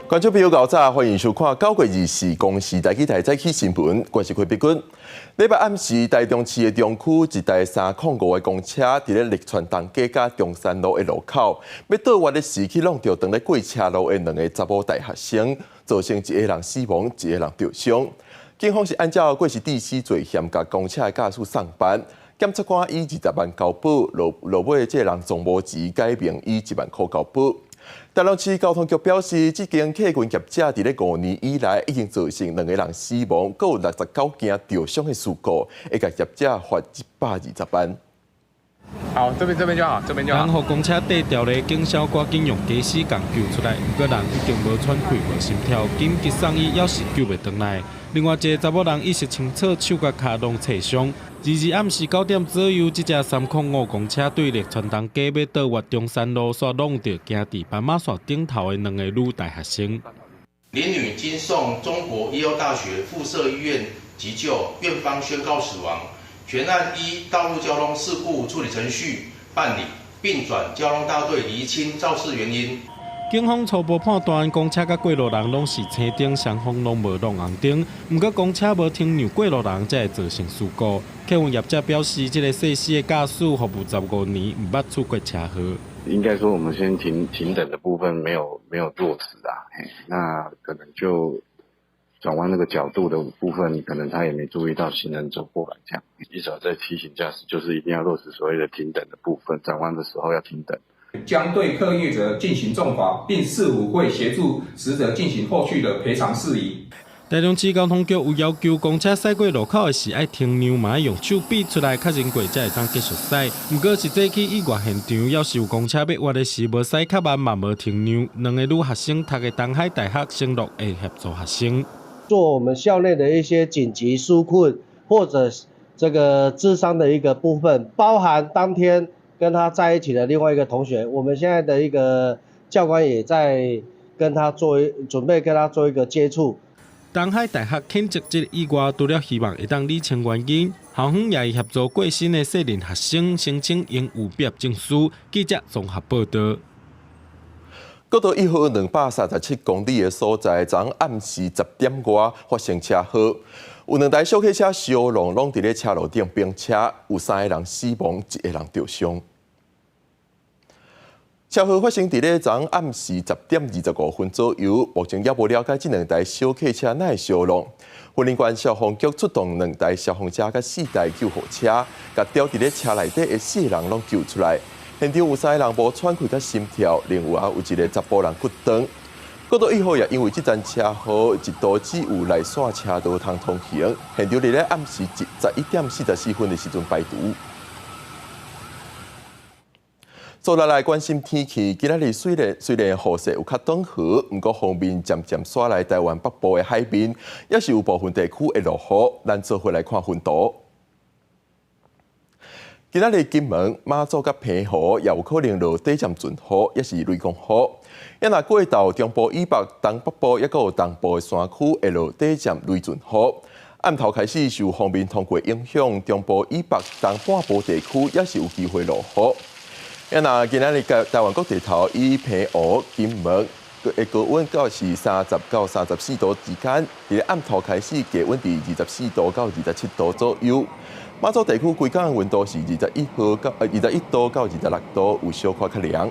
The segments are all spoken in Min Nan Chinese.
觀眾朋友，早，歡迎收看九月24公視台語台早起新聞，我是柯碧君。禮拜暗時，台中市的中區一台三空五的公車，佇咧綠川東街佮中山路的路口，欲倒彎的時去挵著當咧過車路的兩个查某大學生，造成一个人死亡，一个人著傷。警方是按照過失致死罪嫌共公車的駕駛送辦，檢察官以20萬交保，落落尾這个人莊無錢改名以1萬箍交保。台中市交通局表示，這間客運業者佇咧5年以來已經造成兩個人死亡，閣有69件著傷的事故，會共業者罰120萬。好，這邊這邊就好，這邊就好。人予公車綴牢咧，警消趕緊用雞絲共救出來，毋過人已經無喘氣、無心跳，緊急送醫，猶是救袂轉來。另外一个查某人意識清楚，手佮跤攏切傷。22暗時9點左右，這架305公車對綠川東街欲倒彎中山路，煞挵著行佇斑馬線頂頭的兩个女大學生。林女經送中國醫藥大學附設醫院急救，院方宣告死亡。全案依道路交通事故處理程序辦理，並轉交通大隊釐清肇事原因。警方初步判斷，公車佮過路人攏是青燈，雙方攏無挵紅燈。毋過公車無停讓過路人，才會造成事故。客運業者表示，這个細細的駕駛服務15年，毋捌出過車禍。應該說，我們先停停等的部分沒有落實啊，那可能就轉彎那個角度的部分，可能他也沒注意到行人走過來，這樣。一直在提醒駕駛，就是一定要落實所謂的停等的部分，轉彎的時候要停等。將對客運業者進行重罰，並市府會協助死者進行後續的賠償事宜。台中市交通局有要求，公車駛過路口的時愛停讓，嘛愛用手比出來確認過，才會當繼續駛。毋過實際去意外現場，猶是有公車欲彎的時無駛較慢，嘛無停讓。兩个女學生讀的東海大學承諾會協助學生。做我們校內的一些緊急紓困或者這個諮商的一個部分，包含當天跟他在一起的另外一個同學，我們現在的一個教官也在跟他做準備，跟他做一個接觸。東海大學譴責這个意外，除了希望會當理清原因，校方也會協助過身的現任學生申請榮譽畢業證書。記者綜合報導。國道1號237公里的所在，昨暗時10點外發生車禍，有兩台小客車相挵，攏佇咧車路頂並車，有三个人死亡，一个人著傷。車禍發生佇咧昨暗時10點25分左右，目前猶無了解這兩台小客車哪會相挵。雲林縣消防局出動兩台消防車佮四台救護車，共牢佇咧車內底的四个人攏救出來。現場有三个人無喘氣佮心跳，另外有一个查埔人骨斷。國道1號也因為這場車禍，一度只有內線車道通通行。現場佇咧暗時11點44分的時陣排除。接落來關心天氣，今仔日雖然雨勢有較轉好，毋過鋒面漸漸徙來台灣北部的海面，猶是有部分地區會落雨。咱做伙來看雲圖。今仔日金門、馬祖佮澎湖也有可能落短暫陣雨，抑是雷公雨。抑若過晝中部以北、東北部，抑閣有東部的山區會落短暫雷陣雨。暗頭開始受鋒面通過影響，中部以北、東半部地區猶是有機會落雨。抑若今仔日台灣各地頭以澎湖、金門的高溫到是30到34度之間，佇暗頭開始低溫佇24度到27度左右。馬祖地區規工溫度是21號到21度到26度，有小可較涼。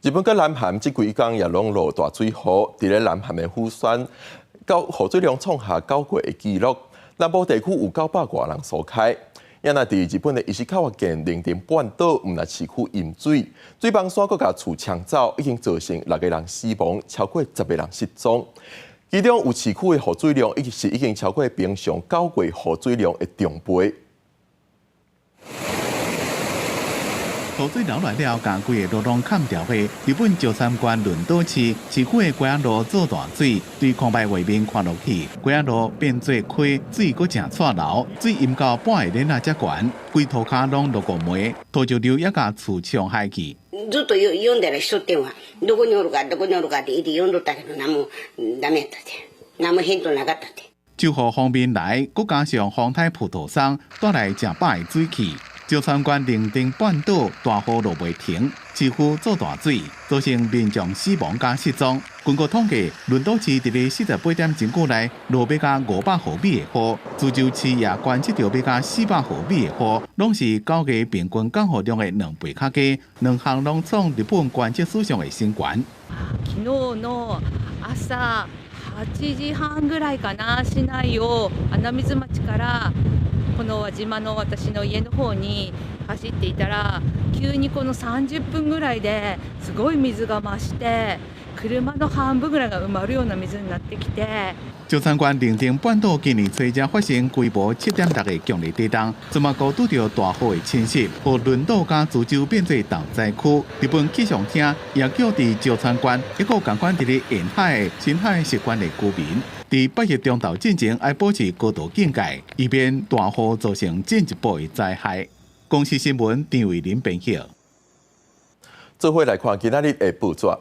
日本佮南韓這幾工也攏落大水雨，佇咧南韓的釜山，到雨水量創下9月的紀錄。南部地區有900外人疏開。抑若佇日本的石川縣能登半島，毋但市區淹水，水崩山閣共厝沖走，已經造成六個人死亡，超過10個人失蹤。其中有市區的雨水量，已經超過平常9月雨水量的中倍。雨水流來了，共規个路攏崁牢的。日本石山縣輪島市市區的街仔路做大水，對空白畫面看落去，街仔路變做溪，水閣誠掣流，水淹到半个輪仔遮懸，規塗跤攏落五暝，土石流也共厝沖海去。ずっと呼んだらしとってんわ。どこにおるかどこにおるかって一直呼んどったけど、何もダメやったって。何も返答なかったって。秋雨鋒面來，閣加上風颱普陀桑帶來誠飽的水汽。石川縣能登半島大雨落袂停，市區做大水，造成民眾死亡佮失蹤。根據統計，輪島市佇咧48點鐘久內落欲加500毫米的雨，珠洲市也觀測著欲加400毫米的雨，攏是9月平均降雨量的2倍較加，兩項攏創日本觀測史上的新高。昨日の朝8時半ぐらいかな、市内を穴水町からこの輪島の私の家の方に走っていたら、急にこの30分ぐらいですごい水が増して、車の半分ぐらいが埋まるような水になってきて。石川縣能登半島今年初才發生規模7.6的強烈地動，這馬閣拄著大雨的侵襲，予輪島佮珠洲變做重災區。日本氣象廳也叫佇石川縣抑閣仝款佇咧沿海的親海習慣的居民，佇拜一中晝進前愛保持高度警戒，以免大雨造成進一步的災害。公視新聞張慧玲編譯。做伙來看今仔日的報紙。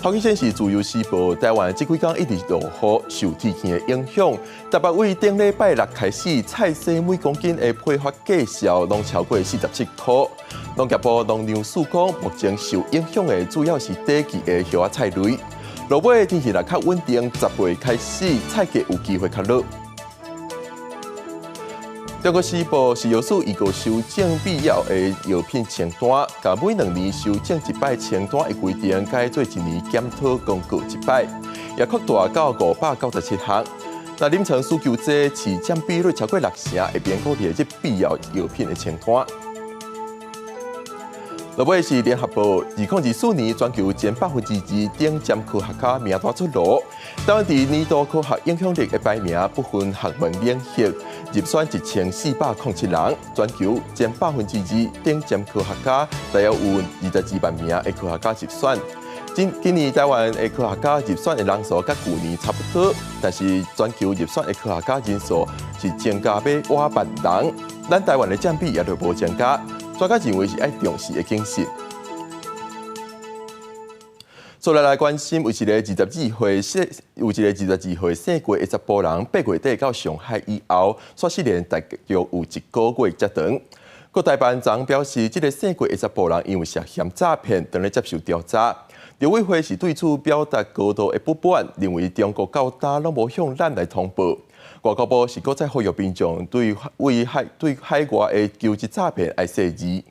頭先是自由時報，台灣這幾工一直落雨，受天氣的影響，台北為頂禮拜六開始，菜踅每公斤的批發價數攏超過47箍。農業部農糧署講，目前受影響的主要是短期的葉仔菜類。落尾天氣若較穩定，10月開始菜價有機會較落。中國時報食藥署預告修正必要的藥品清單，共每2年修正一擺清單的規定，改做一年檢討公告一擺，也擴大到597項。那臨床需求這市佔比率超過6成，會變閣列入必要藥品的清單。落尾是聯合報，2024年全球前2%頂尖科學家名單出爐，台灣佇年度科學影響力的排名不分學問領域，入選1407人，全球前2%頂尖科學家大約有22萬名的科學家入選。今年台灣的科學家入選的人數佮舊年差不多，但是全球入選的科學家人數是增加欲倚萬人，咱台灣的佔比也就無增加。專家認為是愛重視的警示。再來關心，有一个22歲姓郭的查埔人，8月底到上海以後，煞失聯大約有一個月遮長。國台辦昨表示，這个姓郭的查埔人因為涉嫌詐騙，正咧接受調查。陸委會是對此表達高度的不滿，認為中國到今攏無向咱來通報。外交部是閣再呼籲民眾對海外的求職詐騙愛細膩。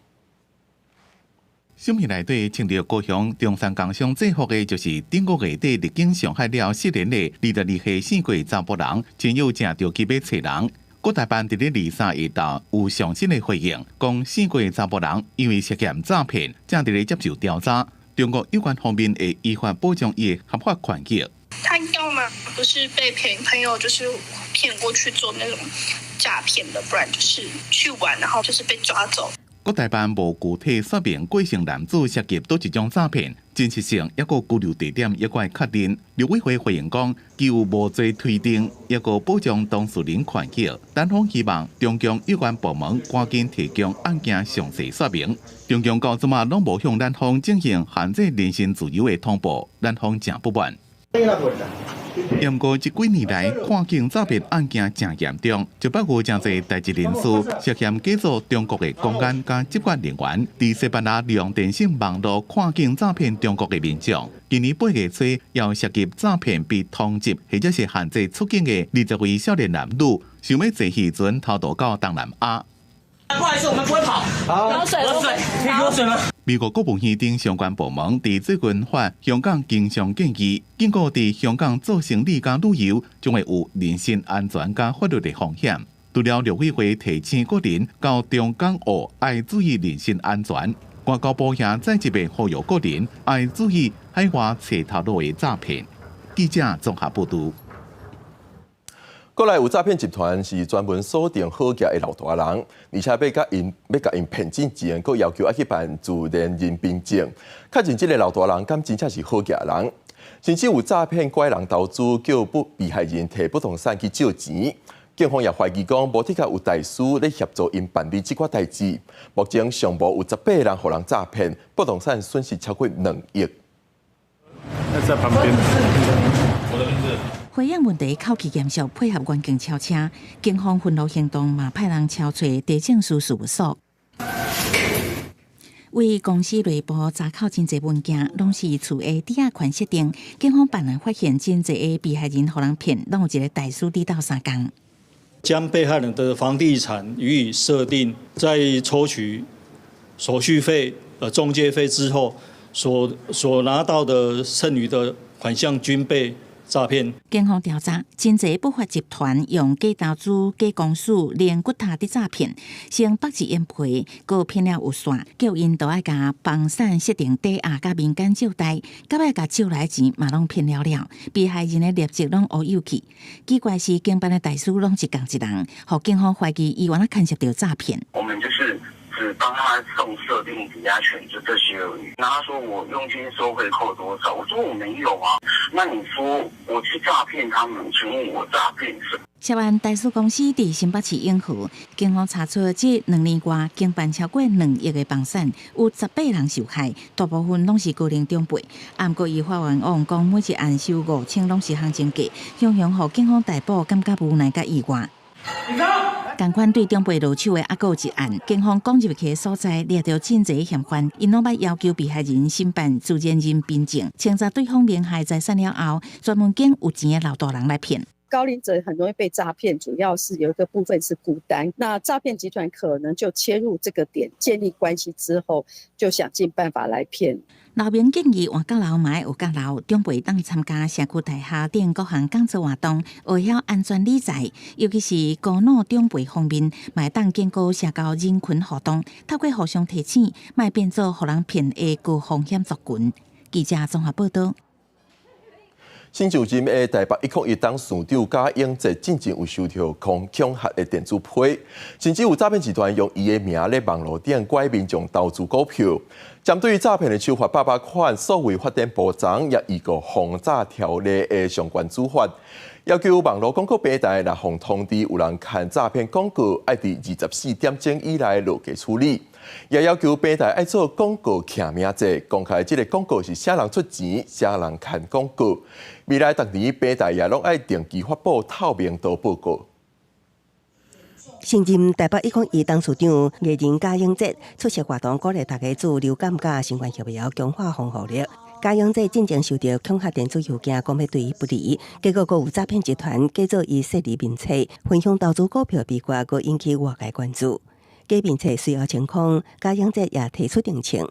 新聞內底穿著高雄中山工商制服的，就是頂個月底入境上海了失聯的22歲姓郭查埔人，親友正著急欲揣人。國台辦佇咧23下晝有上新的回應，講姓郭查埔人因為涉嫌詐騙，正佇咧接受調查。中國有關方面會依法保障伊的合法權益。他要麼不是被騙朋友，就是騙過去做那種詐騙的，不然就是去玩，然後就是被抓走。國台辦無具體說明郭姓男子涉及佗一種詐騙，真實性抑閣拘留地點猶閣愛確認。陸委會回應講，基於無罪推定，抑閣保障當事人權益，單方希望中共有關部門趕緊提供案件詳細說明。中共到這馬攏無向咱方進行限制人身自由的通報，咱方誠不滿。毋過這幾年來，跨境詐騙案件誠嚴重，就包括誠濟台籍人士涉嫌假做中國的公安佮執法人員，佇西班牙利用電信網路跨境詐騙中國的民眾。今年8月初，又涉及詐騙被通緝或者是限制出境的20位少年男女，想欲坐漁船偷渡到東南亞。不好意思，我們不會跑。好，有水，有水，可以給我水嗎？美國國務院等相關部門佇最近發香港經商建議，警告佇香港做生意佮旅遊，將會有人身安全佮法律的風險。除了陸委會提醒國人到中港澳愛注意人身安全，外交部也再一遍呼籲國人愛注意海外揣頭路的詐騙。記者綜合報導。國內有詐騙集團是專門鎖定好額的老大人，而且欲共𪜶騙進前，閣要求愛去辦自然人憑證，確認這个老大人敢真正是好額人。甚至有詐騙拐人投資，叫不被害人提不動產去借錢。警方也懷疑講，無的確有代書咧協助𪜶辦理這寡代誌。目前上無有18人予人詐騙，不動產損失超過2億。在旁邊。我的名字。回應問題口氣嚴肅，配合員警超車，警方巡邏行動嘛派人敲揣地政司事務所。為公司內部查扣真濟文件，攏是厝的抵押權設定。警方辦案發現，真濟个被害人予人騙，攏有一个代書佇鬥相共。將被害人的房地產予以設定，在抽取手續費、中介費之後，所拿到的剩餘的款項均被詐騙。警方調查，真濟不法集團用假投資、假公司、連骨頭佇詐騙，先縛一眼皮，閣騙了有線，叫𪜶都愛共房產設定抵押佮民間借貸，到尾共借來錢嘛攏騙了了，被害人的業績攏烏有去。奇怪是經辦的代書攏是仝一人，予警方懷疑伊原來牽涉著詐騙。我們就是只幫他送設定抵押權，就這些而已。那他說我佣金收回扣多少？我說我沒有啊。那你說我去詐騙他們，請問我詐騙什麼？涉案代書公司佇新北市永和，警方查出這2年外經辦超過2億的房產，有18人受害，大部分攏是高齡長輩。毋過伊發願網講，每一案收5000，攏是行情價，雄雄予警方逮捕，感覺無奈佮意外。仝款對長輩落手的，猶閣有一案，警方攻入去的所在，掠著真濟嫌犯，𪜶攏捌要求被害人申辦自然人憑證，清查對方名下財產了後，專門揀有錢的老大人來騙。高齡者很容易被詐騙，主要是有一個部分是孤單。那詐騙集團可能就切入這個點，建立關係之後，就想盡辦法來騙。老民建議換閣老嘛愛學閣老，長輩當參加社區大廈等各項講座活動，學曉安全理財，尤其是孤老長輩方面，嘛會當經過社交人群互動，透過互相提醒，莫變做予人騙的高風險族群。記者綜合報導。新就任的台北101董事長賈永哲進前有收著恐嚇的電子批，甚至有詐騙集團用伊的名咧網路頂拐民眾投資股票。針對詐騙的手法百百款，數位發展部長也預告防詐條例的相關處罰，要求網路廣告平台若予通知有人刊詐騙廣告，愛佇24點鐘以內落架處理。也要求平台愛做廣告記名制，公開這个廣告是啥人出錢、啥人刊廣告。未來逐年平台也攏愛定期發布透明度報告。新任台北101董事長藝人賈永哲出席活動，鼓勵大家注流感佮新冠疫苗，強化防護力。賈永哲進前收著恐嚇電子郵件，講欲對伊不利，結果閣有詐騙集團假做伊設立面冊，分享投資股票秘訣，閣引起外界關注。假面冊隨後清空，賈永哲也提出澄清。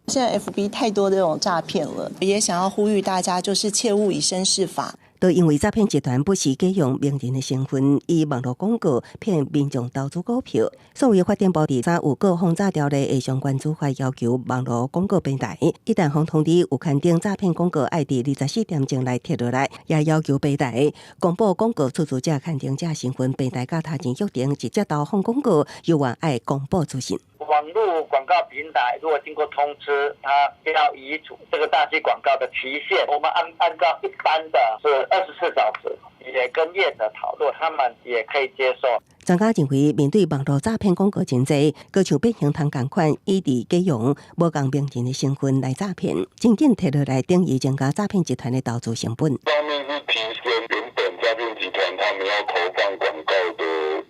現在 FB 太多這種詐騙了，也想要呼籲大家，就是切勿以身試法。都因為詐騙集團不時假用名人的身份，以網路廣告騙民眾投資股票。數位發展部佇三有告防詐條例的相關處罰，要求網路廣告平台一旦予通知有刊登詐騙廣告，愛佇24點鐘內撤落來，也要求平台公布廣告出資者、刊登者身份，平台佮他人約定直接投放廣告，猶原愛公布資訊。網路廣告平台如果經過通知，他要移除這個詐欺廣告的期限，我們按照一般的是24小時，也跟業者討論，他們也可以接受。專家認為，面對網路詐騙廣告真濟，閣像變形蟲仝款，以佇假用無仝名人的身份來詐騙，真緊提落來，等於增加詐騙集團的投資成本。一方面是提升原本詐騙集團他們要投放廣告的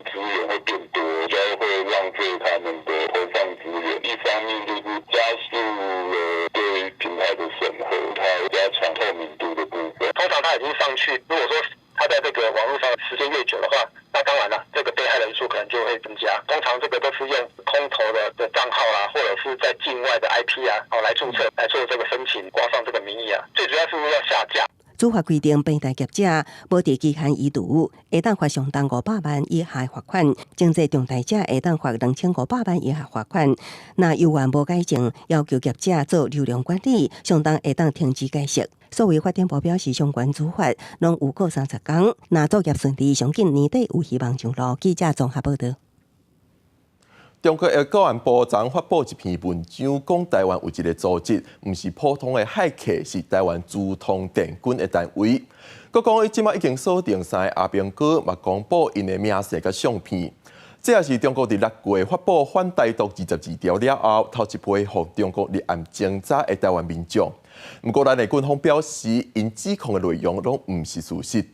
資源會變多，就會浪費他們的投放資源。一方面就是加速了對平台的審核，它加強透明度的部分。通常他已經上去，如果說他在這個網絡上時間越久的話，那當然了，這個被害人數可能就會增加。通常這個都是用空投的帳號啊，或者是在境外的 IP 啊，哦來註冊來做這個申請，掛上這個名義啊。最主要是要下架。處罰規定，平台業者無佇期限移除，會當罰相當500萬以下罰款；情節重大者會當罰2500萬以下罰款。若猶原無改正，要求業者做流量管理，相當會當停止解釋。數位發展部表示，相關處罰攏有過30工，若作業順利，上緊年底有希望上路。記者綜合報導。中國的國安部昨發布一篇文章，講台灣有一個組織，毋是普通的駭客，是台灣資通電軍的單位。閣講伊這馬已經鎖定三個阿兵哥，嘛公布𪜶的名姓佮相片。這也是中國佇6月發布反台獨22條了後，頭一批予中國立案偵查的台灣民眾。毋過，咱的軍方表示，𪜶指控的內容攏毋是事實。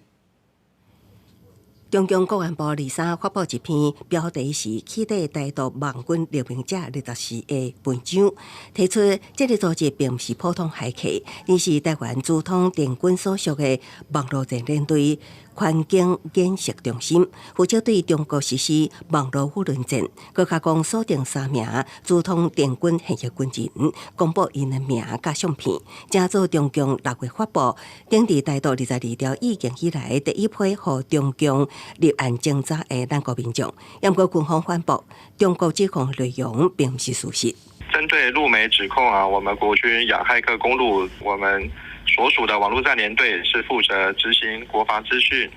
中共國安部二三發布一篇標題是“起底台獨網軍匿名者24”的文章，提出這个組織並毋是普通駭客，而是台灣資通電軍所屬的網路戰聯隊環境演習中心，負責對中國實施網路輿論戰。閣較講鎖定三名資通電軍現役軍人，公布𪜶的名佮相片，成做中共6月發布頂佇台獨22條意見以來第一批予中共立案偵查的咱國民眾。毋過軍方反駁，中國指控內容並毋是事實。針對陸媒指控啊，我們國軍養駭客攻入我們所屬的網絡戰聯隊，是負責執行國防資訊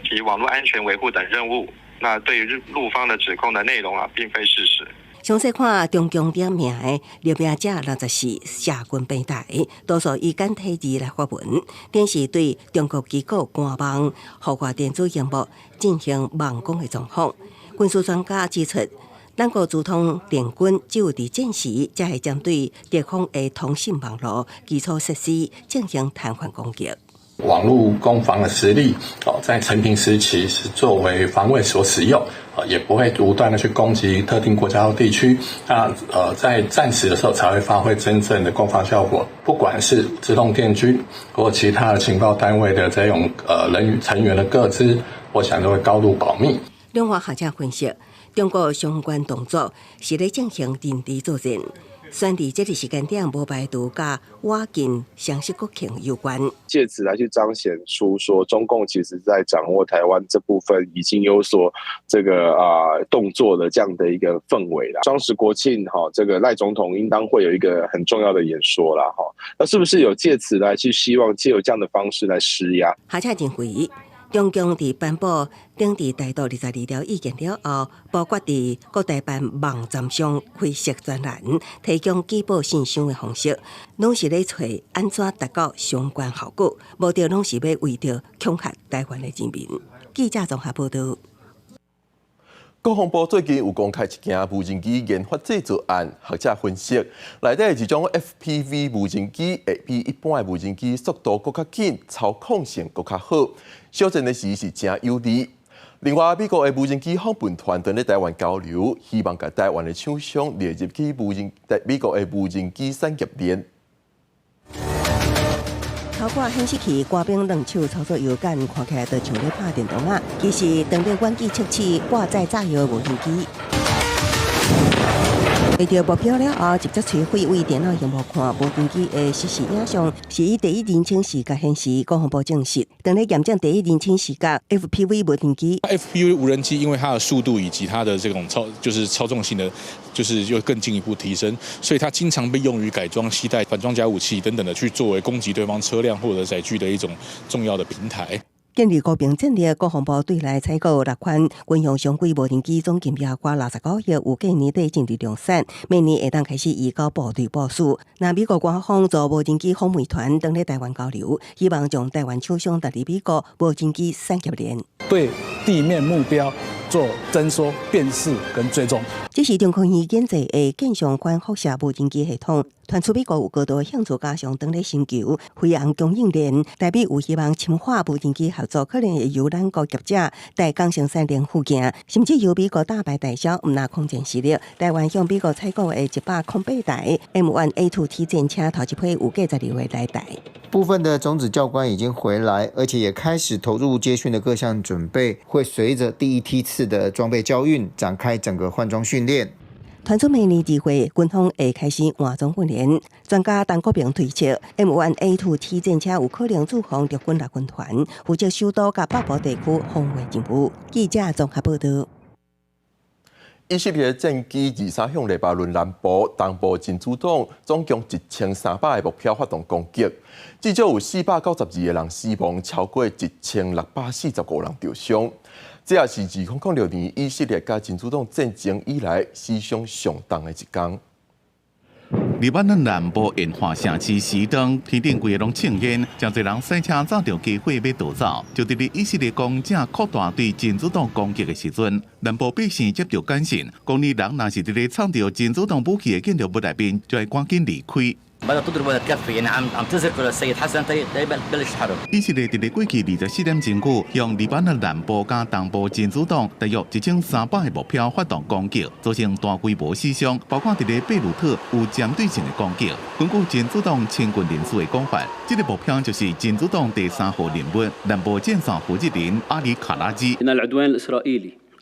及網絡安全維護等任務。那對於陸方的指控的內容啊，並非事實。詳細看中共點名的匿名者64社群平台，多數以簡體字來發文，顯示對中國機構官網、覆蓋電子螢幕進行網攻的狀況。軍事專家指出，咱國資通電軍只有佇戰時，才會針對敵方的通信網路基礎設施進行癱瘓攻擊。網路攻防的實力，哦，在承平時期是作為防衛所使用，也不會無端的去攻擊特定國家或地區。那在戰時的時候才會發揮真正的攻防效果。不管是資通電軍或其他的情報單位的這種人員成員的個資，我想都會高度保密。兩岸學者分析，中國相關動作是咧進行認知作戰，選佇這个時間點，無排除佮倚近雙十國慶有關。借此來去彰顯出說，中共其實在掌握台灣這部分已經有所這個動作的這樣的一個氛圍啦。雙十國慶哈，這個賴總統應當會有一個很重要的演說啦哈。那是不是有借此來去希望借由這樣的方式來施壓？學者認為，中共佇頒布頂佇台獨22條意見了後，包括佇國台辦網站上開設專欄，提供舉報信箱的方式，攏是咧揣按怎達到相關效果，無著攏是欲為著恐嚇台灣的人民。記者綜合報導。國防部最近有公開一件無人機研發製造案，學者分析，內底這種 FPV 無人機會比一般的無人機速度閣較緊，操控性閣較好，小戰的時是誠有利。另外，美國的無人機訪問團佇咧台灣交流，希望共台灣的廠商列入去無人美國的無人機產業鏈。透過顯示器，官兵兩手操作搖桿，看起來就像咧拍電動仔。其實，當咧遠距測試掛載炸藥的無人機，為著目標了後，直接摧毀對電腦螢幕看無人機的實時影像，是以第一人稱視角顯示。國防部證實，當咧驗證第一人稱視角 FPV 無人機。 FPV 無人機因為它的速度以及它的這種操，就是操縱性的，就是又更進一步提升，所以它經常被用於改裝、攜帶反裝甲武器等等的，去作為攻擊對方車輛或者載具的一種重要的平台。建立高平戰略，國防部對內採購六款軍用常規無人機，總金額達69億，預計年底進入量產，明年會當開始移交部隊部署。那美國官方組無人機訪問團當咧台灣交流，希望將台灣廠商帶入美國無人機產業鏈。對地面目標做偵搜、辨識跟追蹤。這是中科院研製的鏡像反輻射無人機系統，傳出美國有高度興趣加上當咧尋求飛航供應鏈，台美有希望深化無人機合作，可能會由咱國業者代工生產零附件，甚至由美國打敗代銷，毋但空戰實力。台灣向美國採購的108台 M1A2T 戰車，頭一批預計12月來台。部分的種子教官已經回來，而且也開始投入接訓的各項準備，會隨着第一梯次的裝備交運展開整個換裝訓練。傳出明年2月，軍方會開始換裝訓練。專家陳國平推測，M1A2T 戰車有可能駐防陸軍六軍團，負責首都佮北部地區防衛任務。記者綜合報導。以色列戰機23向黎巴嫩南部、東部真主黨總共1300个目標發動攻擊，至少有492個人死亡，超過1645人受傷。這也是2006年以色列佮真主黨戰爭以來死傷上重的一工。黎巴嫩南部沿海城市西頓，天頂規个攏青煙，誠濟人駛車走著機會欲逃走。就佇咧以色列攻正擴大對真主黨攻擊的時陣，南部百姓接著感信，講你人若是佇咧藏著真主黨武器的建築物內面，就愛趕緊離開。以色列佇咧過去24點鐘久，向黎巴嫩南部佮東部真主黨大約1300个目標發動攻擊，造成大規模死傷，包括佇咧貝魯特有針對性的攻擊。根據真主黨親軍人士的講法，這个目標就是真主黨第三號人物南部戰線負責人阿里卡拉茲。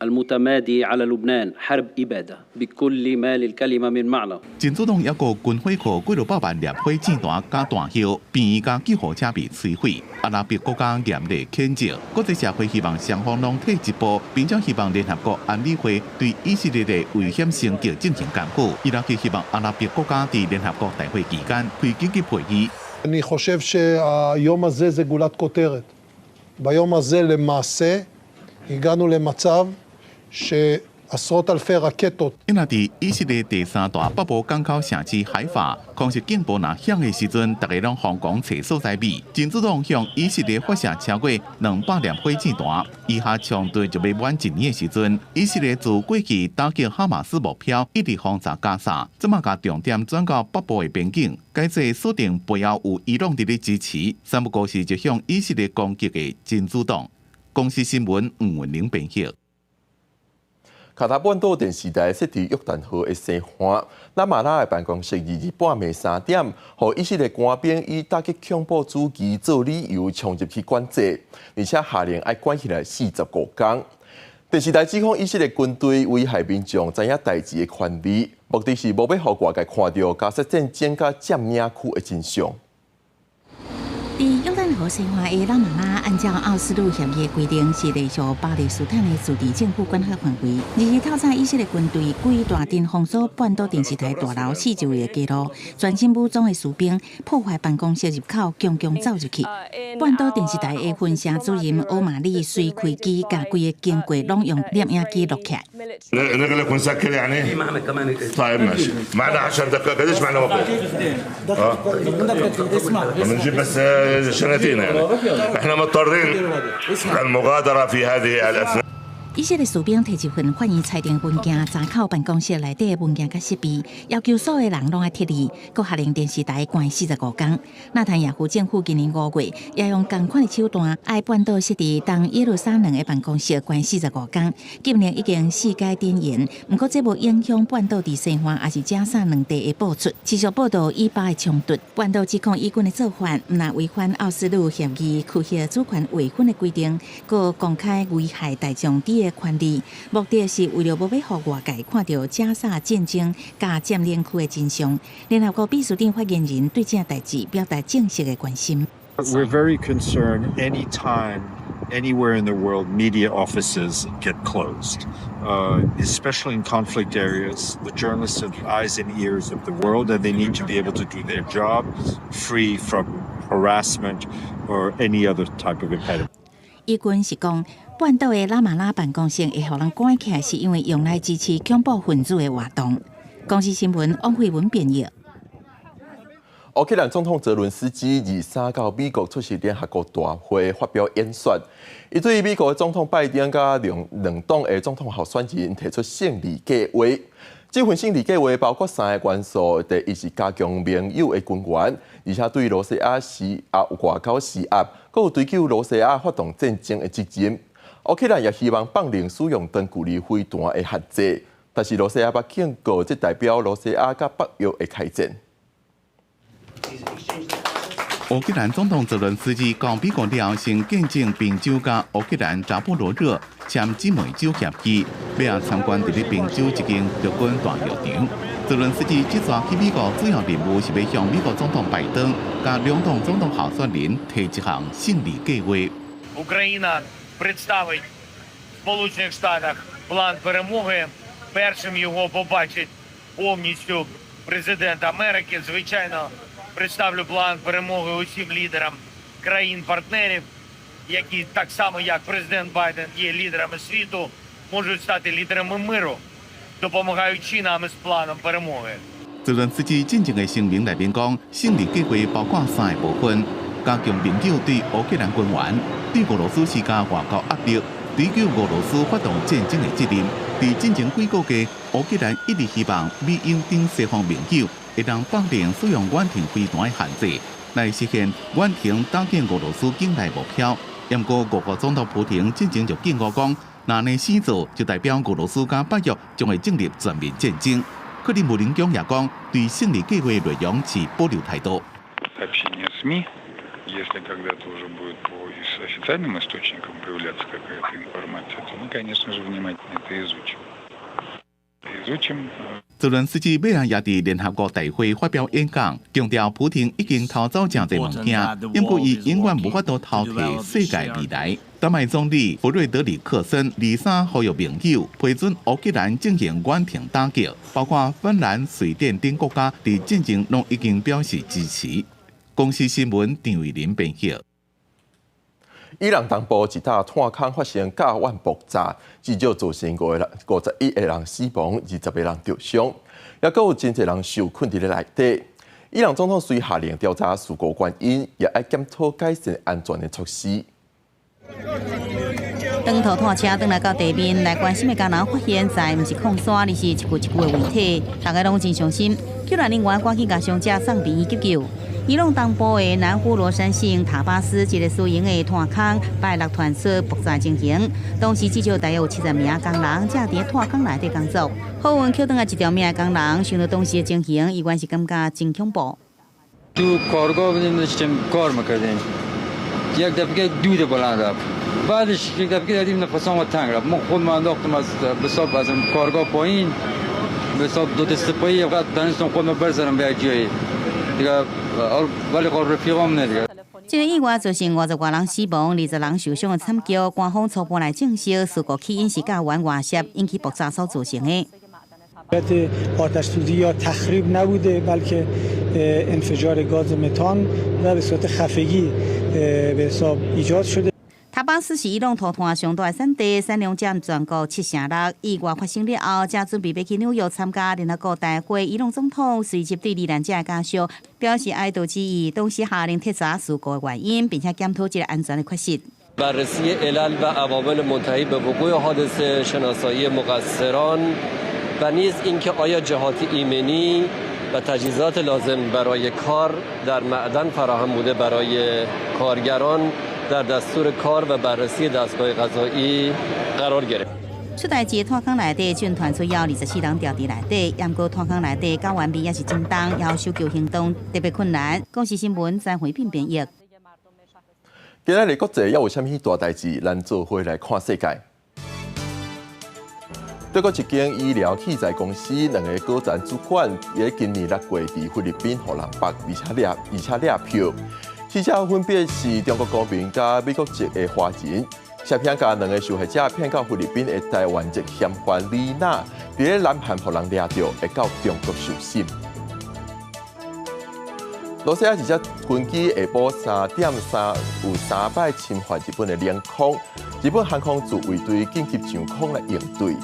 المتمادي على لبنان حرب إبادة بكل ما للكلمة من معنى。真主黨抑閣軍火庫幾落百萬粒火箭彈佮彈藥，病院佮救護車被摧毀。阿拉伯國家嚴厲譴責，國際社會希望雙方攏退一步，並且希望聯合國安理會對以色列的危險升級進行監護。伊拉克希望阿拉伯國家佇聯合國大會期間開緊急會議。 אני חושב שהיום הזה זה גולת כותרת. ביום הזה למעשה הגענו למצב שעשרות אלפי רקטות。因為佇以色列第三大北部港口城市海法，空襲警報若響的時陣，逐家攏瘋狂揣所在避。真主黨向以色列發射超過200粒火箭彈，以哈衝突就欲滿一年的時陣，以色列自過去打擊哈馬斯目標，一直轟炸加沙，這馬共重點轉到北部的邊境，改做鎖定背後有伊朗佇咧支持，三不五時就向以色列攻擊的真主黨。公視新聞吳文玲編譯。卡達半島電視台設佇約旦河的西岸，拉馬拉的辦公室2日半暝3點，予以色列官兵以打擊恐怖主義做理由衝入去管制，而且下令愛關起來45工。電視台指控以色列軍隊危害民眾知影代誌的權利，目的是無欲予外界看著加薩戰爭佮佔領區的真相。佇約旦河西岸的拉馬拉，按照奧斯陸協議的規定，是隸屬巴勒斯坦的自治政府管轄範圍。2日透早，以色列軍隊規大陣封鎖半島電視台大樓四周圍的街路，全身武裝的士兵破壞辦公室入口，強強走入去。半島電視台的分社主任歐馬里隨開機，共規个經過攏用攝影機錄起來。 نغلق ونسكر يعني؟ طيب ماشي معنا 10 دقائق قديش معنا وقت؟ بنجيب بس شناتينا يعني احنا مضطرين المغادرة في هذه الأثناء. 以色列士兵提一份法院裁定文件，查扣辦公室內底的文件佮設備，要求所有人攏愛撤離，閣下令電視台關45工。納坦雅胡政府今年5月也用仝款的手段，愛半島設佇東耶路撒冷的辦公室關45工，禁令已經四改點延，毋過這無影響半島佇西岸抑是加薩兩地的播出。持續報導以巴的衝突，半島指控以軍的做法，毋但違反奧斯陸協議區域主權劃分的規定，閣公開危害大眾佇的權利，目的是為著無欲予外界看著加薩戰爭佮佔領區的真相。聯合國秘書長發言人對這代誌表達正式的關心。 We're very concerned anytime, anywhere in the world, media offices get closed, especially in conflict areas. The journalists are the eyes and ears of the world, and they need to be able to do their job free from harassment or any other type of impediment. 以軍是講，半島的拉馬拉辦公室會予人關起來，是因為用來支持恐怖分子的活動。公視新聞王慧文編譯。烏克蘭總統澤倫斯基23到美國出席聯合國大會發表演說，伊對美國總統拜登佮兩黨的總統候選人提出勝利計劃。這份勝利計劃包括三个元素：第一是加強盟友的軍援，而且對羅西亞施壓外交施壓，閣有追究羅西亞發動戰爭的責任。烏克蘭也希望放寬使用長距離飛彈的限制，但是羅西亞捌警告，這代表羅西亞佮北約會開戰。烏克蘭總統澤倫斯基到美國了後，先見證賓州佮烏克蘭扎波羅熱簽姊妹州協議，欲參觀佇咧賓州一間陸軍大藥場。澤倫斯基這逝去美國主要任務是欲向美國總統拜登佮兩黨總統候選人提一項勝利計劃。 Україна представить в Сполучених Штатах план перемоги. Першим його побачить повністю президент Америки. Звичайно, представлю план перемоги усім лідерам країн-партнерів, які так само як президент Байден є лідерами світу, можуть стати лідерами миру, допомагаючи нам із планом перемоги. 澤倫斯基進前的聲明內面講，勝利計劃包括三个部分：加強盟友對烏克蘭軍援，對俄羅斯施加外交壓力，追究俄羅斯發動戰爭的責任。佇進前幾個月，烏克蘭一直希望美英等西方盟友會當放寬使用遠程飛彈的限制，來實現遠程打擊俄羅斯境內目標。毋過，俄國總統普廷進前就警告講，若按呢死做，就代表俄羅斯佮北約將會進入全面戰爭。克里姆林宮也講，對勝利計畫內容持保留態度。 Если когда-то уже будет по официальным источникам появляться какая-то информация, то мы, конечно же, внимательно это изучим. Изучим. 澤倫斯基尾仔也佇聯合國大會發表演講，強調普廷已經偷走誠濟物件，毋過伊永遠無法度偷提世界未來。丹麥總理弗瑞德里克森二三呼籲盟友批准烏克蘭進行遠程打擊，包括芬蘭、瑞典等國家佇進前攏已經表示支持。公視新聞張偉林編譯。伊朗東部一塔炭礦發生甲烷爆炸，至少造成51個人死亡，20個人著傷，猶閣有真濟人受困佇咧內底。伊朗總統遂下令調查事故原因，也愛檢討改善安全的措施。長途炭車轉來到地面，來關心的工人發現，在毋是礦山，而是一具一具的遺體，大家攏真傷心。救援人員趕緊共傷者送病院急救。伊朗東部的南呼羅珊省塔巴斯一个私營的炭礦，拜六傳出爆炸情形，當時至少大約有70名工人正佇炭礦內底工作。好運抾轉來一條命的工人，想到當時的情形，伊原是感覺真恐怖。 تو کارگاه بودیم داشتیم کار میکردیم یک دفعه دود بلند رفت بعدش یک دفعه دیدیم نفسام تنگ رفت ما خود انداختم از به از کارگاه پایین به حساب دو دست پایی فقط تونستم خودم برسونم به جایی دیگه ولی خب رفیقام نه دیگه 這个意外造成50外人死亡、20人受傷的慘劇，官方初步來證實，事故起因是甲烷外泄引起爆炸所造成的。 آتش سوزی یا تخریب نبوده بلکه انفجار گاز متان و به صورت خفگی به حساب ایجاد شده。塔巴斯是伊朗塗炭上大的產地，產量佔全國7成6。意外發生了後，正準備欲去紐約參加聯合國大會，伊朗總統隨即對罹難者的家屬表示哀悼之意，同時下令徹查事故的原因，並且檢討這个安全的缺失。 بررسی علل و عوامل منتهی به وقوع حادثه، شناسایی مقصران و نیز اینکه آیا جهات ایمنی و تجهیزات لازم برای کار در معدن فراهم بوده برای کارگران در دستور کار و بررسی دستگاه قضایی قرار گرفت。出代誌炭礦內底正傳出有24人牢佇內底，毋過炭礦內底甲烷味也是真重，要搜救行動特別困難。公視新聞詹惠斌編譯。今仔日國際猶有啥物大代誌？咱做伙來看世界。德國一間醫療器材公司兩个高層主管，佇今年6月佇菲律賓予人縛，而且掠票。死者分別是中國公民佮美國籍的華人。詐騙共兩个受害者騙到菲律賓的台灣籍嫌犯李娜，佇咧南韓予人掠著，會到中國受審。羅西亞一隻軍機下晡3點3有三擺侵犯日本的領空，日本航空自衛隊緊急上空來應對，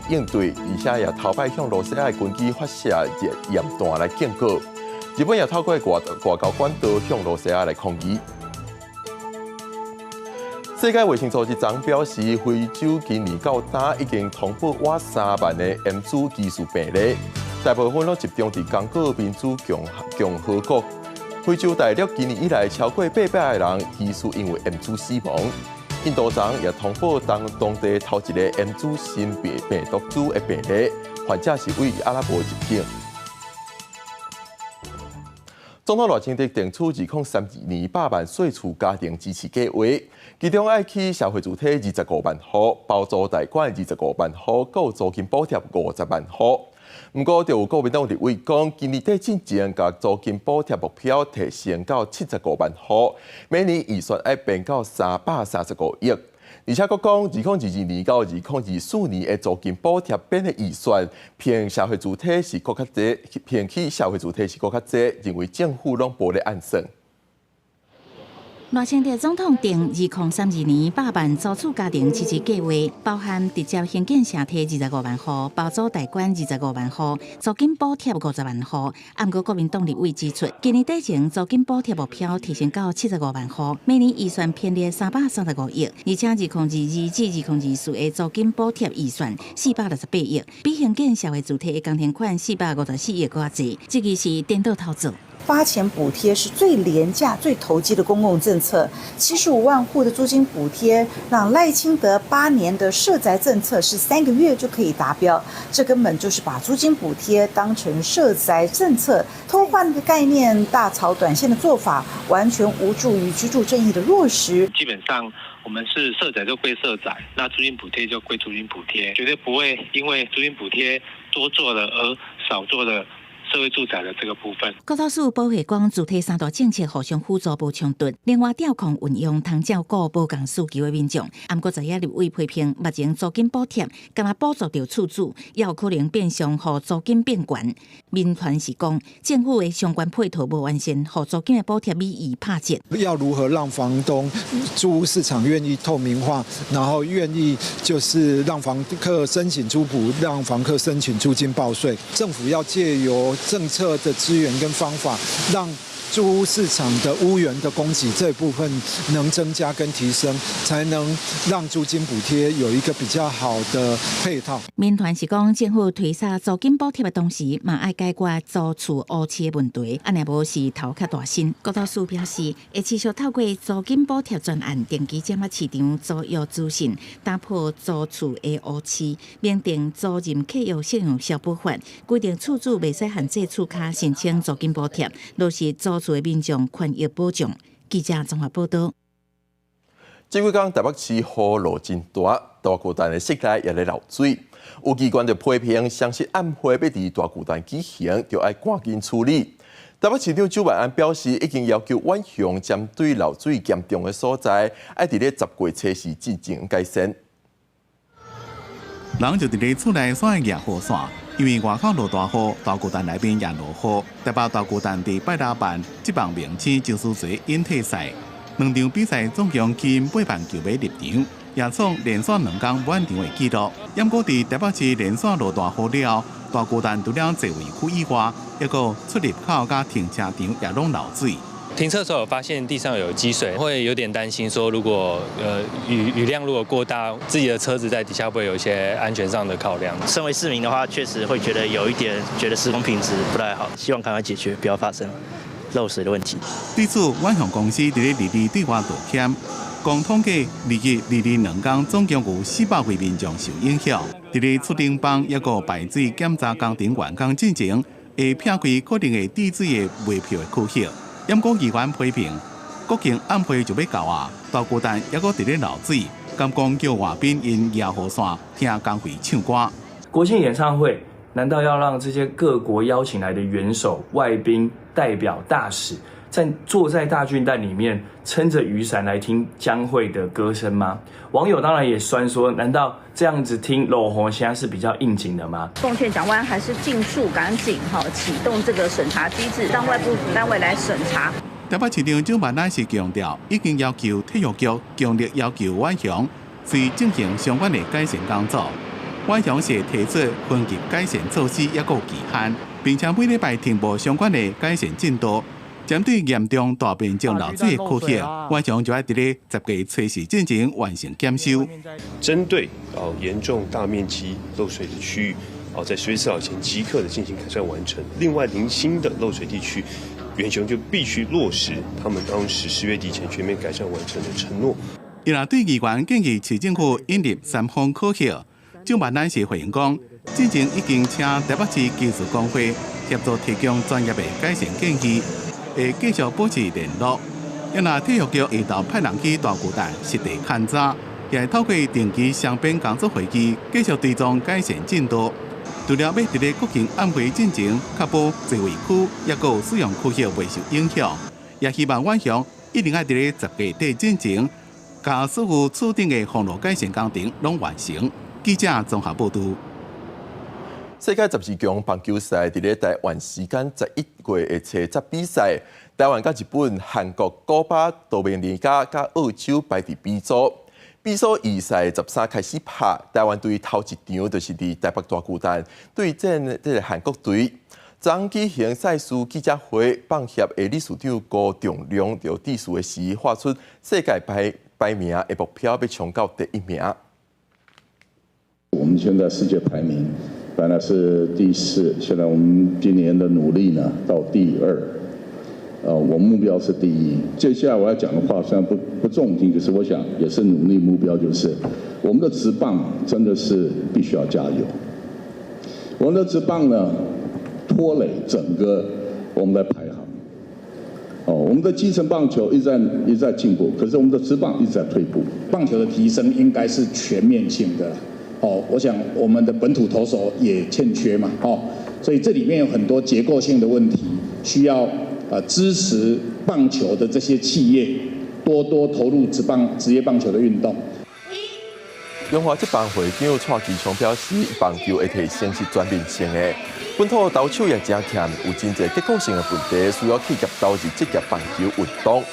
應對，而且也頭擺向羅西亞的軍機發射熱焰彈來警告。日本也透過外交管道向羅西亞來抗議。世界衛生組織昨表示，非洲今年到今已經通報倚3萬個炎豬疑似病例，大部分攏集中佇剛果民主共和國。非洲大陸今年以來超過800個人疑似因為炎豬死亡。印度昨也通報當地頭一個炎豬新病毒株的病例，患者是對阿拉伯入境。總統賴清德定出2032年100萬稅厝家庭支持計畫，其中愛起社會住宅25萬戶，包租代管25萬戶，閣有租金補貼50萬戶。毋過，就有國民黨立委講，今年底進前共租金補貼目標提升到75萬戶，每年預算愛變到335億。而且閣講，2022年到2024年的租金補貼變的預算，偏社會住宅是閣較濟，偏去社會住宅是閣較濟，認為政府攏無咧按算。賴清德總統定2032年百萬租厝家庭支持計劃，包含直接興建社提25萬戶，包租代管25萬戶，租金補貼50萬戶。毋過國民黨立委指出，今年底前租金補貼目標提升到75萬戶，每年預算編列335億，而且2022至2024的租金補貼預算468億，比興建社會住宅的工程款454億閣較濟，這個是顛倒操作。發錢補貼是最廉價、最投機的公共政策。75萬戶的租金補貼，讓賴清德8年的社宅政策是3個月就可以達標。這根本就是把租金補貼當成社宅政策，偷換個概念，大炒短線的做法，完全無助於居住正義的落實。基本上，我們是社宅就歸社宅，那租金補貼就歸租金補貼，絕對不會因為租金補貼多做了而少做了社會住宅的這個部分。國土署保護講，主體三大政策互相輔助無衝突，另外調控運用通照顧無仝需求的民眾。毋過在野立委批評，目前租金補貼干焦補助著厝主，也有可能變相予租金變懸。民團是講，政府的相關配套無完善，予租金的補貼美意拍折。要如何讓房東租屋市場願意透明化，然後願意就是讓房客申請租補，讓房客申請租金報稅。政府要借由政策的資源跟方法，讓租屋市場的屋源的供給這部分能增加跟提升，才能讓租金補貼有一個比較好的配套。民團是講，政府推捒租金補貼的同時，嘛愛解決租厝烏市的問題，按呢無是頭殼大身。國土署表示，會持續透過租金補貼專案，定期掌握市場租約資訊，打破租厝的烏市，明定租賃契約適用消保法，規定厝主袂使限制厝跤申請租金補貼，落實租厝的民眾權益保障。記者綜合報導。這幾工台北市雨落真大，大巨蛋的室內也咧漏水。有機關就批評，雙十晚會欲佇大巨蛋舉行，就愛趕緊處理。台北市長蔣萬安表示，已經要求遠雄針對漏水嚴重的所在，愛佇咧10月初四進行改善。人就佇咧厝內煞會舉雨傘，因為外口落大雨，大巨蛋內面也落雨。台北大巨蛋佇拜六辦職棒明星周思齊引退賽，兩場比賽總共吸引8萬球迷入場，也創連續2工滿場的紀錄。毋過佇台北市連續落大雨了後，大巨蛋除了座位區以外，抑閣出入口佮停車場也攏漏水。停車的時候發現地上有積水，會有點擔心，說如果雨量如果過大，自己的車子在底下會有一些安全上的考量。身為市民的話，確實會覺得有一點覺得施工品質不太好，希望趕快解決，不要發生漏水的問題。對此，遠雄公司佇咧22對外道歉，講統計21、22兩工總共有400位民眾受影響。佇咧出頂房抑閣排水檢查工程完工進前，會撇開可能會滴水的賣票的區域。毋過議員批評，國慶晚會就欲到啊，大巨蛋猶閣佇咧漏水，敢講叫外賓𪜶舉雨傘聽江蕙唱歌。國慶演唱會難道要讓這些各國邀請來的元首、外賓、代表、大使，在坐在大巨蛋裡面撐着雨傘來聽江蕙的歌聲嗎？網友當然也酸說，難道這樣子聽落雨聲是比較應景的嗎？奉勸蔣萬安還是盡速趕緊哈啟動這個審查機制，讓外部單位來審查。台北市長蔣萬安是強調，已經要求體育局強力要求遠雄，隨進行相關的改善工作。遠雄是提出分級改善措施，抑閣有期限，並且每禮拜呈報相關的改善進度。針對嚴重大面積漏水的區域，遠雄就愛佇咧10月初四進前完成檢修。針對啊嚴重大面積漏水的區域，啊在10月4號前即刻的進行改善完成。另外零星的漏水地區，遠雄就必須落實他們當時10月底前全面改善完成的承諾。伊若對議員建議市政府引入三方考核，蔣萬安是回應講，之前已經請台北市技術工會協助提供專業的改善建議，會繼續保持聯絡。若體育局會當派人去大巨蛋實地勘察，也會透過定期雙邊工作會議，繼續追蹤改善進度。除了欲佇咧國慶晚會進前確保座位區抑閣使用區域袂受影響，也希望遠雄一定愛佇咧10月底進前，共所有厝頂的防涝改善工程攏完成。記者綜合報道。世界12強棒球賽佇咧台灣時間11月的初十比賽，台灣佮日本、韓國、古巴、多明尼加佮澳洲排佇 B 組。B 組預賽13開始拍，台灣隊頭一場就是佇台北大巨蛋對戰這个韓國隊。昨舉行賽事記者會，棒協的理事長辜仲諒佇致辭的時，喊出世界排排名的目標欲衝到第一名。我們現在世界排名本來是第四，現在我們今年的努力呢到第二，我目標是第一。接下來我要講的話雖然不中聽，可是我想也是努力目標，就是我們的職棒真的是必須要加油。我們的職棒呢，拖累整個我們的排行。哦，我們的基層棒球一直在一直在進步，可是我們的職棒一直在退步。棒球的提升應該是全面性的。哦，我想我們的本土投手也欠缺嘛，哦，所以這裡面有很多結構性的問題，需要支持棒球的這些企業多多投入職棒、職業棒球的運動。中華職棒會長蔡其昌表示，棒球的提升是全面性的，本土投手也誠欠，有真濟結構性的問題，需要企業投入職業棒球運動。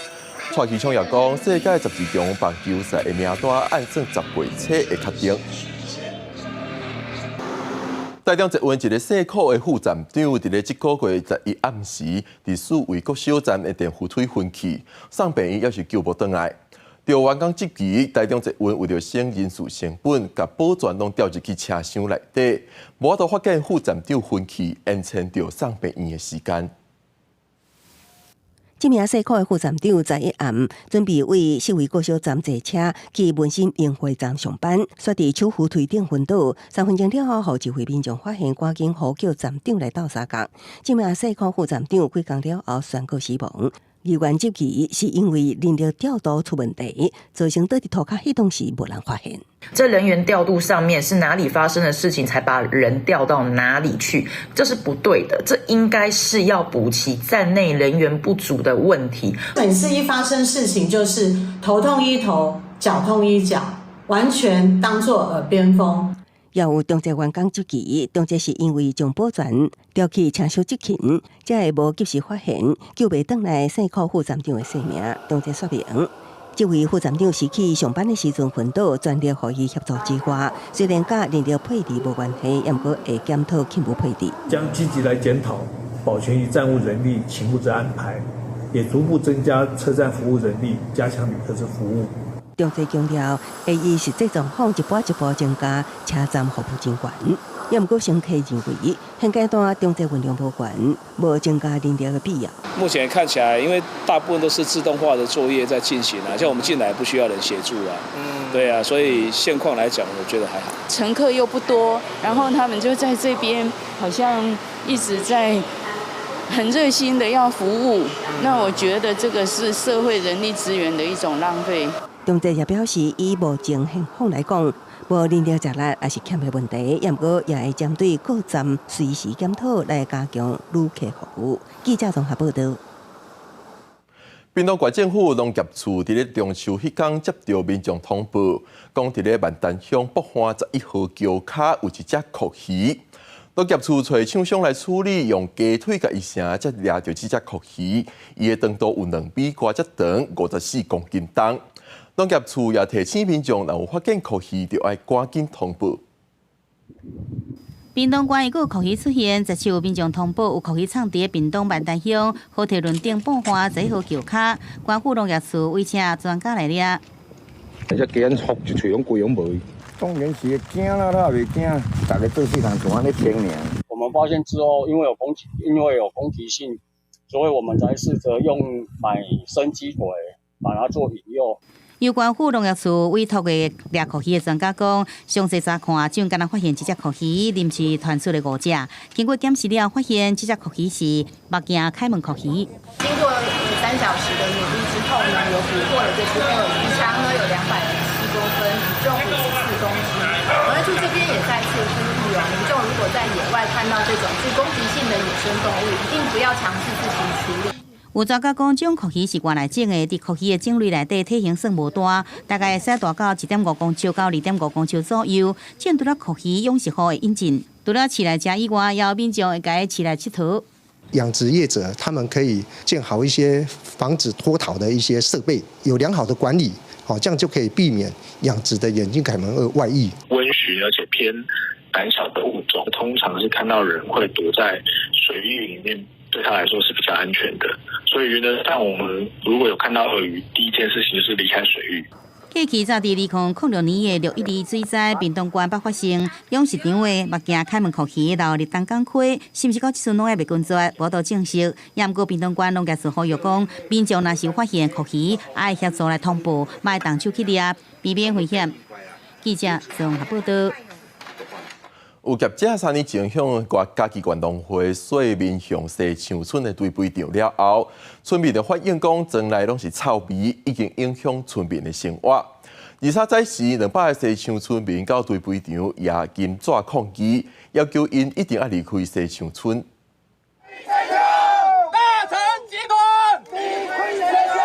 蔡其昌也講，世界十二強棒球賽的名單按算十月初會確定。台中捷運一个姓柯的副站長，佇咧這个月11暗時，佇四維國小站的電扶梯昏去，送病院猶是救無轉來。著員工質疑，台中捷運為著省人事成本，共保全攏調入去車廂內底，無法度發現副站長昏去，延遲著送病院的時間。這名姓柯的副站長十一暗準備為四維國小站坐車去文心榮匯站上班，煞佇手扶梯頂昏倒，3分鐘了後，予一位民眾發現，趕緊呼叫站長來鬥相共。這名姓柯副站長幾工了後宣告死亡。議員質疑是因為人力調度出問題，造成倒佇塗跤彼當時無人發現。這人員調度上面是哪裡發生的事情，才把人調到哪裡去？這是不對的，這應該是要補齊站內人員不足的問題。每次一發生事情，就是頭痛醫頭，腳痛醫腳，完全當作耳邊風。也有中捷員工質疑，中捷是因為將保全調去車廂執勤，才會無及時發現救袂轉來姓柯副站長的性命。中捷說明，這位副站長是去上班的時陣昏倒，全力予伊協助之外，雖然佮人力配置無關係，也毋過會檢討勤務配置。將積極來檢討保全與站務人力勤務之安排，也逐步增加車站服務人力，加強旅客之服務。中捷強調，會依實際狀況一步一步增加車站服務人員。也毋過乘客認為，現階段中捷運量無懸，無增加人力的必要。目前看起來，因為大部分都是自動化的作業在進行啊，像我們進來不需要人協助啊。對啊，所以現況來講，我覺得還好。乘客又不多，然後他們就在這邊，好像一直在很熱心的要服務。那我覺得這個是社會人力資源的一種浪費。中捷也表示，以目前現況來講，無人力食力也是欠的問題，也毋過也會針對各站隨時檢討來加強旅客服務。記者綜合報導。屏東縣政府農業處佇咧中秋彼工接著民眾通報，講佇咧萬丹鄉北岸11號橋跤有一隻蛞蝓。農業處揣廠商來處理，用雞腿共伊城，才掠著這隻蛞蝓。伊的長度有2米外遮長，54公斤重。農業處也提醒民眾，若有發現蛞蝓，就愛趕緊通報。屏東縣又閣有蛞蝓出現，十七有民眾通報有蛞蝓藏佇屏東萬丹鄉好提崙頂半岸11號橋跤，縣府農業處委請專家來掠。這雞仔福一喙攏規攏無。當然是會驚啦，哪會袂驚？逐家做細漢就按呢聽爾。我們發現之後，因為有攻擊性，所以我們才試著用買生雞腿把它做引誘。由縣府農業處委託的掠蛞蝓的專家講，詳細查看，只敢若發現這隻蛞蝓臨時傳出的五隻。經過檢視了，發現這隻蛞蝓是目鏡凱門蛞蝓。經過3小時的努力之後呢，有捕獲了這隻鱷魚，長呢有207公分，體重54公斤。農業處這邊也再次呼籲哦，民眾如果在野外看到這種具攻擊性的野生動物，一定不要嘗試自行處理。有專家講，這種蛞蝓是外來種的，佇蛞蝓的種類內底體型算無大，大概會使大到1.5公尺到2.5公尺左右。這種除了蛞蝓養殖戶會引進，除了飼來食以外，也有民眾會共伊飼來𨑨迌。養殖業者他們可以建好一些防止脫逃的一些設備，有良好的管理，好，這樣就可以避免養殖的眼鏡凱門鱷外溢。溫馴而且偏膽小的物種，通常是看到人會躲在水域裡面，對他來說是比較安全的。所以原則上，我們如果有看到鱷魚，第一件事情就是離開水域。過去早佇2006年的6·12水災，屏東縣捌發生養殖場的目鏡凱門蛞蝓流入東港溪，是毋是到這陣攏猶未根絕，無法度證實。也毋過屏東縣農業處呼籲講，民眾若是有發現蛞蝓，愛協助來通報，莫動手去掠，避免危險。記者綜合報導。有業者三年前向嘉義縣農會說民雄西昌村的堆肥場了後，村民就反映講，庄內攏是臭味，已經影響村民的生活。23早時，200个西昌村民到堆肥場攑金紙抗議，要求𪜶一定愛離開西昌村。大成集團，離開西昌。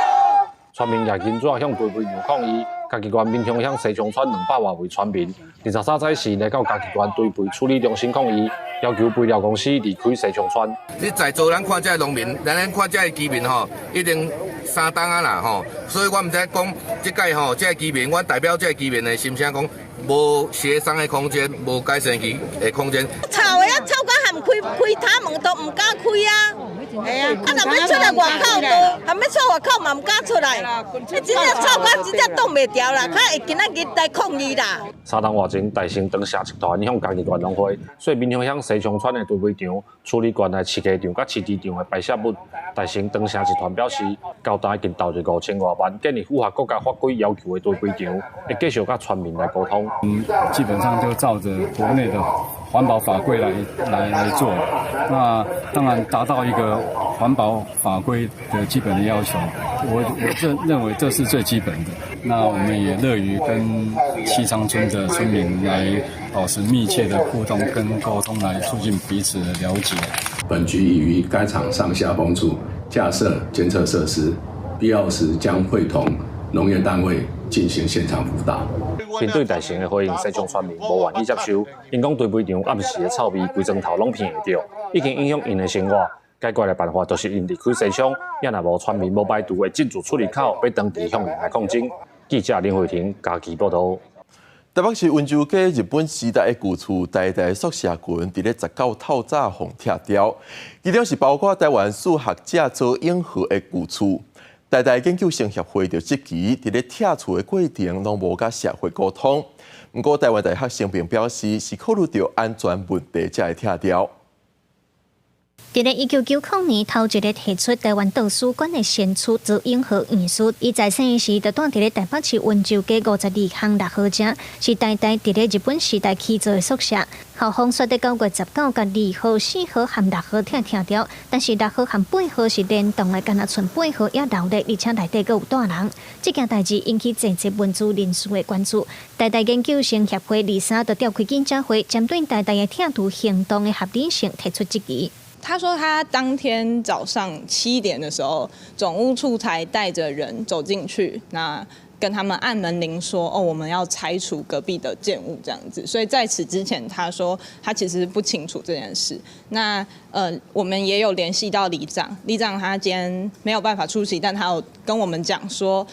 村民攑金紙向堆肥場抗議。嘉義縣民雄鄉西昌村200外位村民，23早時來到嘉義縣堆肥處理中心抗議，要求肥料公司離開西昌村。你在座咱看這个農民，咱看這个居民吼，已經三冬啊啦吼，所以我毋知講這屆吼，這个居民，我代表這个居民的心聲講，無協商的空間，無改善的空間。臭的啊，臭到含開開窗門都毋敢開啊！係啊，啊若欲出來外口都，含欲出外口嘛毋敢出來。你真正臭到真正擋袂牢啦，較會今仔日來抗議啦。三冬外前，大成長社集團向嘉義縣農會說民雄鄉西昌村的堆肥場處理縣內飼雞場佮飼豬場的排泄物。大成長社集團表示，交代已經投入5000外萬，建立符合國家法規要求的堆肥場，會繼續佮村民來溝通。基本上就照著國內的環保法規來做，那當然達到一個環保法規的基本的要求，我認為這是最基本的。那我們也樂於跟西昌村的村民來保持密切的互動跟溝通，來促進彼此的了解。本局已於該廠上下風處架設監測設施，必要時將會同農業單位進行現場輔導。面對大成的回應，西昌村民無願意接受。𪜶講堆肥場暗時的臭味，規莊頭攏聞會著，已經影響𪜶的生活。解決的辦法就是𪜶離開西昌，也若無村民無排除會進駐處理口，欲長期向𪜶來抗爭。記者林慧婷嘉義報導。台北市溫州街日本時代的舊厝台大宿舍群，佇咧19透早予拆掉，其中是包括台灣史學者曹永和的舊厝。台大研究生協會就質疑，佇咧拆厝的過程攏無佮社會溝通。毋過台灣大學聲明表示，是考慮著安全問題才會拆掉。佇咧1990年，頭一个提出台灣圖書館的先驅曹永和院士，伊在生時就住佇咧台北市溫州街52巷6號遮，是台大佇咧日本時代起造的宿舍。校方說佇9月19共2號、4號和6號拆拆掉，但是6號和8號是連棟的，干焦賰8號猶留咧，而且內底閣有住人。這件代誌引起濟濟文資人士的關注。台大研究生協會23就召開記者會，針對台大的拆除行動的合理性提出質疑。他說他當天早上7點的時候，總務處才帶着人走進去，那跟他們按門鈴說：“哦，我們要拆除隔壁的建物這樣子。”所以在此之前，他說他其實不清楚這件事。那我們也有聯繫到里長，里長他今天沒有辦法出席，但他有跟我們講說，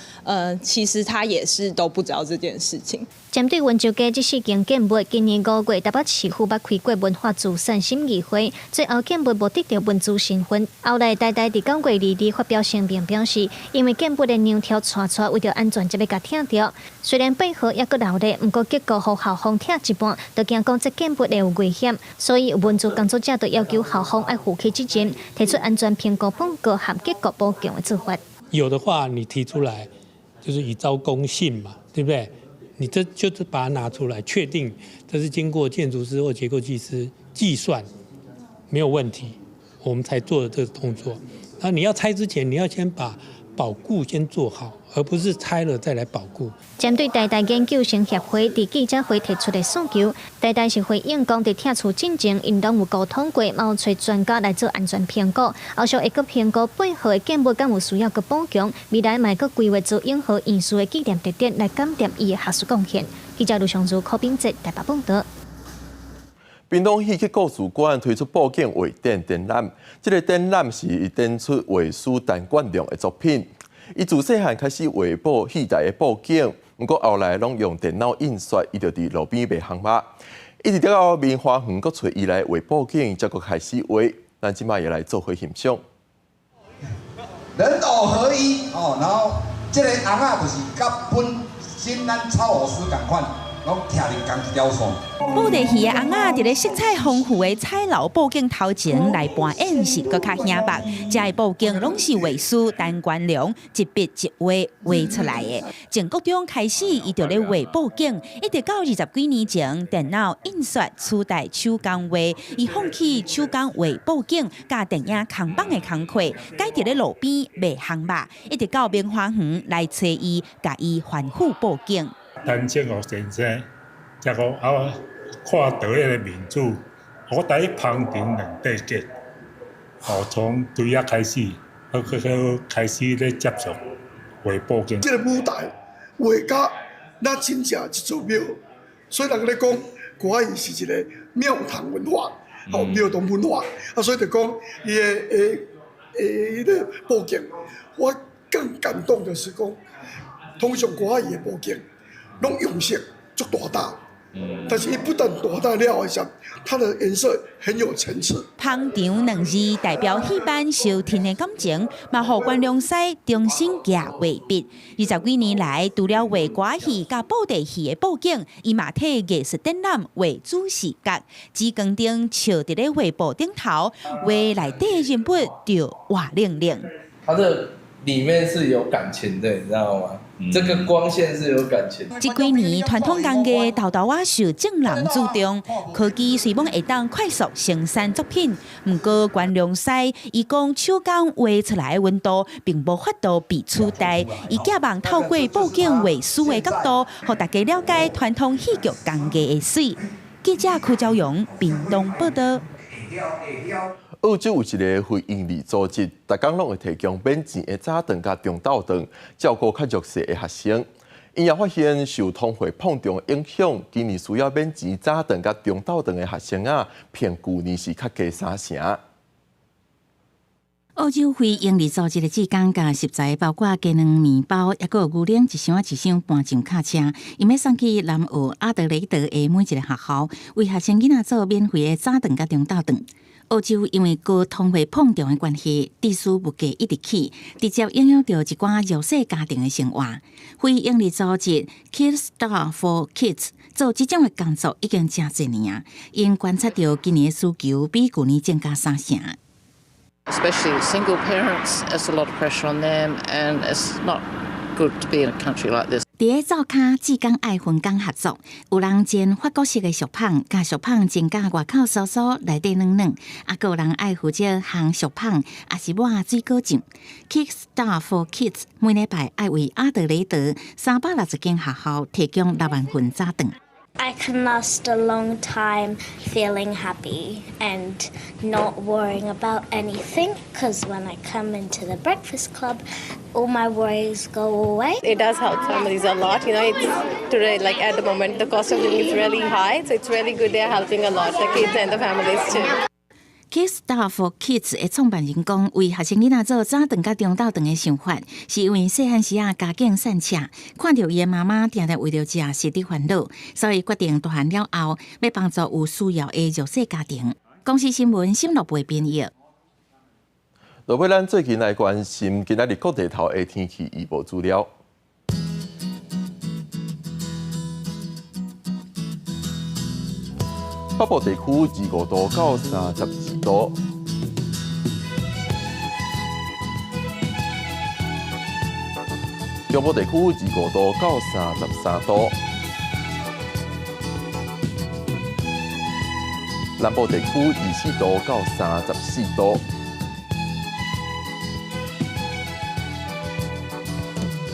其實他也是都不知道這件事情。針對溫州街這四間建物，今年5月台北市府捌開過文化資產審議會，最後建物無得著文資身份。後來台大佇9月22發表聲明表示，因為建物的梁柱斜斜，為著安全才欲共拆掉。雖然8號猶閣留咧，毋過結構予校方拆一半，就驚講這建物會有危險，所以文資工作者就要求校方愛負起責任，提出安全評估報告和結構補強的做法。有的話，你提出來，就是以昭公信嘛，對不對？你這就是把它拿出來，確定這是經過建築師或結構技師計算沒有問題，我們才做的這個動作。那你要拆之前，你要先把保固先做好，而不是拆了再來保固。針對台大研究生協會佇記者會提出的訴求，台大是回應講，佇拆除進前，𪜶攏有溝通過，嘛有揣專家來做安全評估，後續會閣評估8號的建物敢有需要閣補強，未來嘛會閣規劃做永和院士的紀念地點來感念伊的學術貢獻。記者盧尚如、柯炳哲台北報導。屏東戲曲故事館推出布景畫展展覽，這个展覽是展出畫師陳冠良的作品。伊自細漢開始畫布戲台的布景，毋過後來攏用電腦印刷，伊就佇路邊賣烘肉。一直到明華園閣揣伊來畫布景，才閣開始畫。咱這擺也來做伙欣賞。人偶合一哦，然後這个尪仔就是佮本身咱草偶師仝款。攏徛佇仝一條線。布袋戲的尪仔佇咧色彩豐富的彩樓布景頭前來扮演是閣較顯目。這个布景攏是畫師陳冠良一筆一畫畫出來的。從國中開始，伊就咧畫布景，一直到20幾年前，電腦印刷取代手工畫，伊放棄手工畫布景，佮電影扛棒的工課，改佇咧路邊賣烘肉，一直到明華園來揣伊，共伊吩咐布景。陳清岳先生，才講啊，看到彼个面子，我佇捧場兩塊結，哦，從對遐開始，我閣開始咧接觸畫布景。這个舞台畫甲咱真正一座廟，所以人咧講，歌仔戲是一個廟堂文化，哦，廟堂文化，啊，所以就講伊的的彼个布景，我更感動就是講，通常歌仔戲的布景。攏用色足大膽，但是伊不但大膽了的時候，它的顏色很有層次。捧場兩字代表戲班相挺的感情，嘛予關良師重新舉畫筆。20幾年來，除了畫歌仔戲佮布袋戲的布景，伊嘛替藝術展覽畫主視覺。紫光燈照佇咧畫布頂頭，畫內底的人物就活靈靈。它的裡面是有感情的，你知道嗎？這個光線是有感情。這幾年傳統工藝沓沓仔受眾人注重，科技雖罔會當快速生產作品，毋過關良師伊講手工畫出來的溫度並無法度被取代。伊寄望透過布景畫師的角度，予大家了解傳統戲劇工藝的媠。記者柯昭榮屏東報導。澳洲有一个非營利組織，逐工攏會提供免錢的早頓佮中晝頓，照顧較弱勢的學生。𪜶也發現受通貨膨脹影響，今年需要免錢早頓佮中晝頓的學生啊，比舊年是較低三成。澳洲非營利組織的志工共食材，包括雞卵麵包，抑閣有牛奶，一箱一箱搬上卡車，𪜶欲送去南澳阿德雷德的每一个學校，為學生囡仔做免費的早頓佮中晝頓。澳洲因為高通貨膨脹的關係，致使物價一直起，直接影響著一寡弱勢家庭的生活。非營利組織 Kickstart for Kids 做這種的工作已經誠濟年啊，𪜶觀察著今年的需求比舊年增加三成。 Especially single parents, it's a lot of pressure on them, and it's not good to be in a country like this. 佇咧灶跤，志工愛分工合作，有人煎法國式的俗麭，共俗麭煎甲外口酥酥，內底軟軟；啊，閣有人愛負責烘俗麭，抑是抹水果醬。Kickstart for Kids 每禮拜愛為阿德雷德360間學校提供6萬份早頓。 I can last a long time feeling happy and not worrying about anything because when I come into the breakfast club, all my worries go away. It does help families a lot. It's today, like at the moment, the cost of living is really high, so it's really good. They're helping a lot, the kids and the families too. Kickstart for Kids 的創辦人講，為學生囡仔做早頓佮中晝頓的想法，是因為細漢時啊家境散赤，看著伊的媽媽定定為著食食佇煩惱，所以決定大漢了後，欲幫助有需要的弱勢家庭。公視新聞沈樂培編譯。落尾，咱最近來關心今仔日各地頭的天氣預報資料。北部地區25度到32度，中部地區25度到33度，南部地區24度到34度，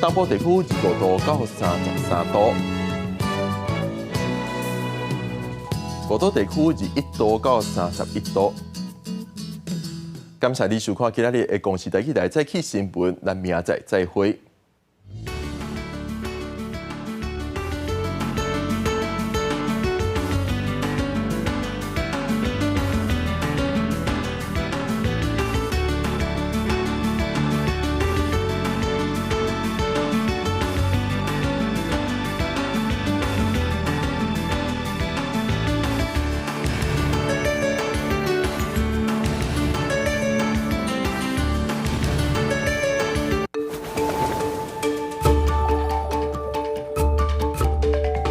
東部地區25度到33度。五都地區21度到31度。感謝你收看今仔日的公視台語台早起新聞，咱明仔載再會。